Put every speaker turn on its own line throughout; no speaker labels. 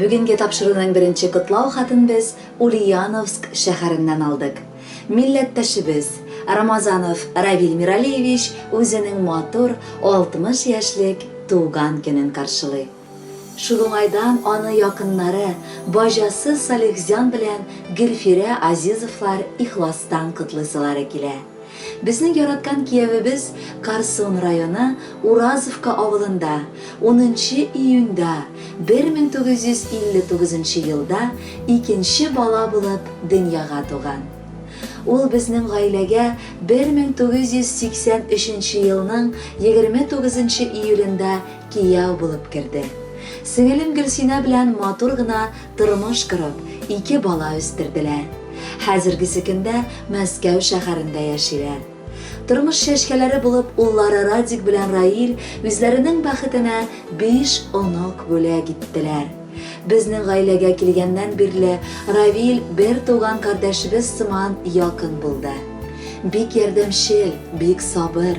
Бүгенге тапшыруның беренче котлау хатын без Ульяновск шәһәреннән алдык. Милләттәшебез Рамазанов Равил Миралиевич үзенең матур 60 яшьлек туган көнен каршылый. Шул уңайдан аны якыннары, баҗасы Салихзян белән Гөлфирә Азизовлар ихластан котлыйсылары килә. Безнең яраткан киявебез Карсон районы Уразовка авылында унынчы июньда 1959 нчы елда икенче бала булып дөньяга туган. Ул безнең гаиләгә 1983 нче елның 29 нчы июлендә кияү булып керде. Сеңелем Гөлсинә белән матур гына тормыш корып, ике бала үстерделәр. Хәзергесе көндә Мәскәү шәһәрендә яшиләр. Тормыш чәчкәләре булып уллары Радик белән Раил үзләренең бәхетенә биш онык бүләк иттеләр. Безнең гаиләгә килгәннән бирле Равил бер туган кардәшебез сыман якын булды. Бик ярдәмчел, бик сабыр.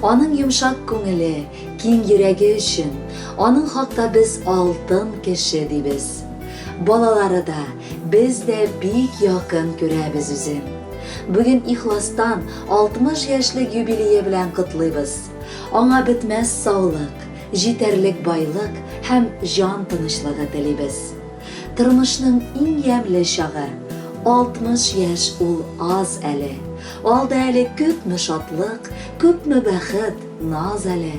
Аның йомшак күңеле, киң йөрәге өчен, аның хакта без алтын кеше дибез. Балалары да, без дә бик якын күрәбез үзен. Бүген ихластан 60 яшьлек юбилее белән котлыйбыз. Аңа бетмәс саулык, җитәрлек байлык һәм җан тынычлыгы телибез. Тормышның иң ямьле чагы, 60 яшь ул аз әле. Алда әле күпме шатлык, күпме бәхет, наз әле.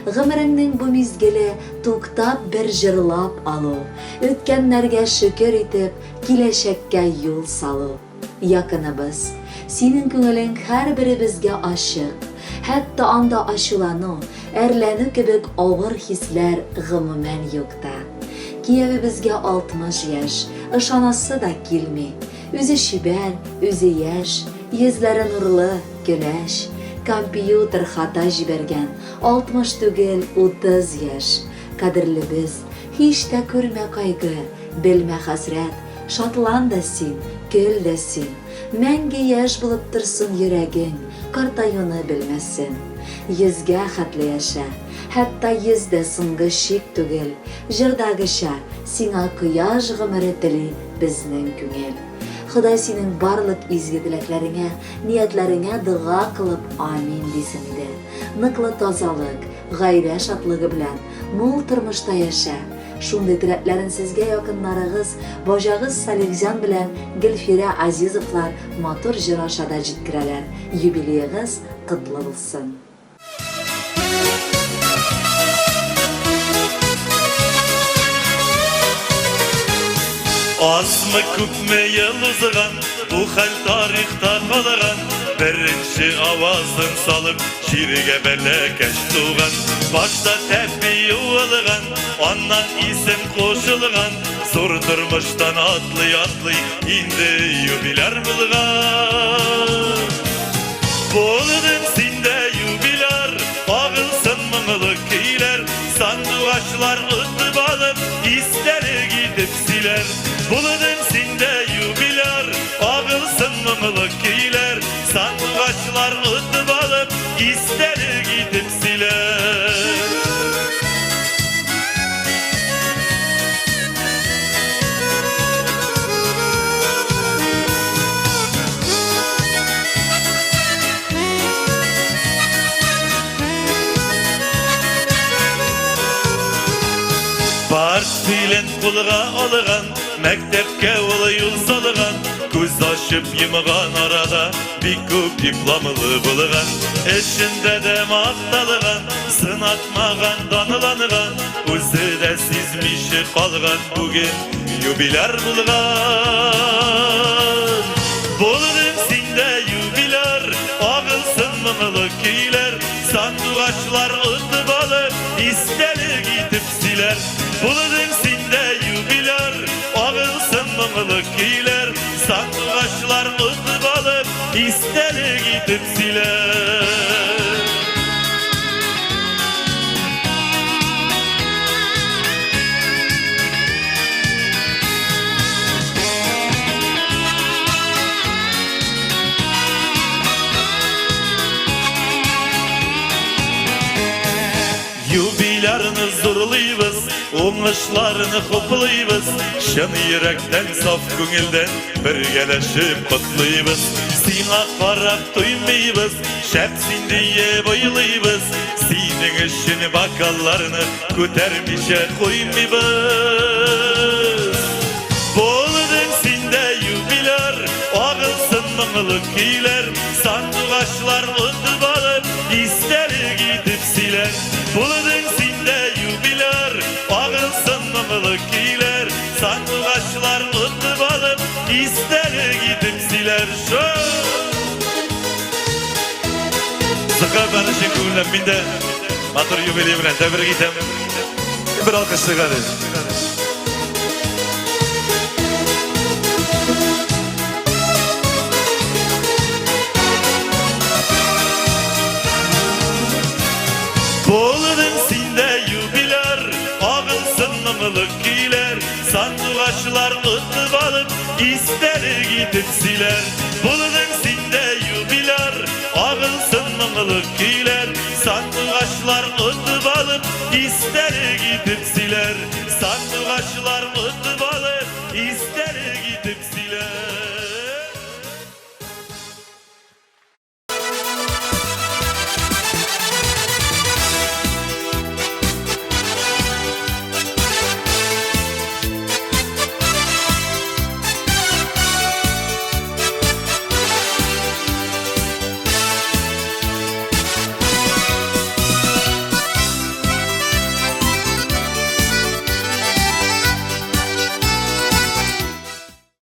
Гомереңнең бу мизгеле туктап бер җырлап алу, үткәннәргә шөкер итеп, киләчәккә юл салу. Якыныбыз, синең күңелең һәрберебезгә ачык, хәтта анда ачулану, әрләнү кебек авыр хисләр гомумән юк та. Киявебезгә 60 яшь, ышанасы да килми. Үзе чибәр, үзе яшь, йөзләре нурлы, көләч. Компьютер хата җибәргән, 60 түгел, 30 яшь. Кадерлебез, һич тә күрмә кайгы, белмә хәсрәт, Шатлан да син, көл дә син. Мәңге яшь булып торсын йөрәгең, картаюны белмәсен. Йөзгә хәтле яшә. Хәтта йөз дә соңгы чик түгел. Җырдагыча, сиңа кояш гомере тели безнең күңел. Ходай синең барлык изге теләкләреңә, ниятләреңә дога кылып амин дисен иде. Ныклы тазалык, гаилә шатлыгы белән мул тормышта яшә. Шундый теләкләрен сезгә якыннарыгыз, баҗагыз Салихҗан белән Гөлфирә Азизовлар матур җыр аша да җиткерәләр. Юбилеегыз котлы булсын!
Азмы күпме ел узган, бу хәл тарихта калган. Беренче авазын салып, җиргә бәләкәч туган. Башта тәпи юылган, аннан исем кушылган. Зур тормыштан атлый-атлый, инде юбиляр булган. Булдың син дә юбиляр, агылсын моңлы көйләр, сандугачлар отып алып, истәлек итеп сөйләр. Булдың син дә юбиляр, агылсын моңлы көйләр, сандугачлар отып алып, истәлек итеп сөйләр. Портфелен кулга алган, мәктәпкә ул юл салган, күз ачып йомган арада бик күп дипломлы булган, эшендә дә макталган, сынатмаган, данланган, үзе дә сизмичә калган, бүген юбиляр булган. Булдың син дә юбиляр, агылсын моңлы көйләр, сандугачлар отып алып, истәлек итеп сөйләр. Булдың син дә юбиляр, агылсын моңлы көйләр, сандугачлар отып алып, истәлек итеп сөйләр. Юбилярны зурлыйбыз, Уңышларны хуплыйбыз, чын йөрәктән, саф күңелдән бергәләшеп котлыйбыз. Сиңа карап туймыйбыз, шәп син диеп уйлыйбыз. Синең өчен бокалларны күтәрмичә куймыйбыз. Булдың син дә юбиляр, агылсын моңлы көйләр, сандугачлар отып алып, истәлек итеп сөйләр. Булдың син дә юбиляр, агылсын моңлы көйләр, сандугачлар отып алып, истәлек итеп сөйләр. Зөһрә чын күңелдән мин дә матур юбилей белән тәбрик итәм. Бер алкыш чыгар. Булдың син дә юбиляр, агылсын моңлы көйләр, сандугачлар отып алып, истәлек итеп сөйләр. Булдың син дә юбиляр, агылсын моңлы көйләр, сандугачлар отып алып, истәлек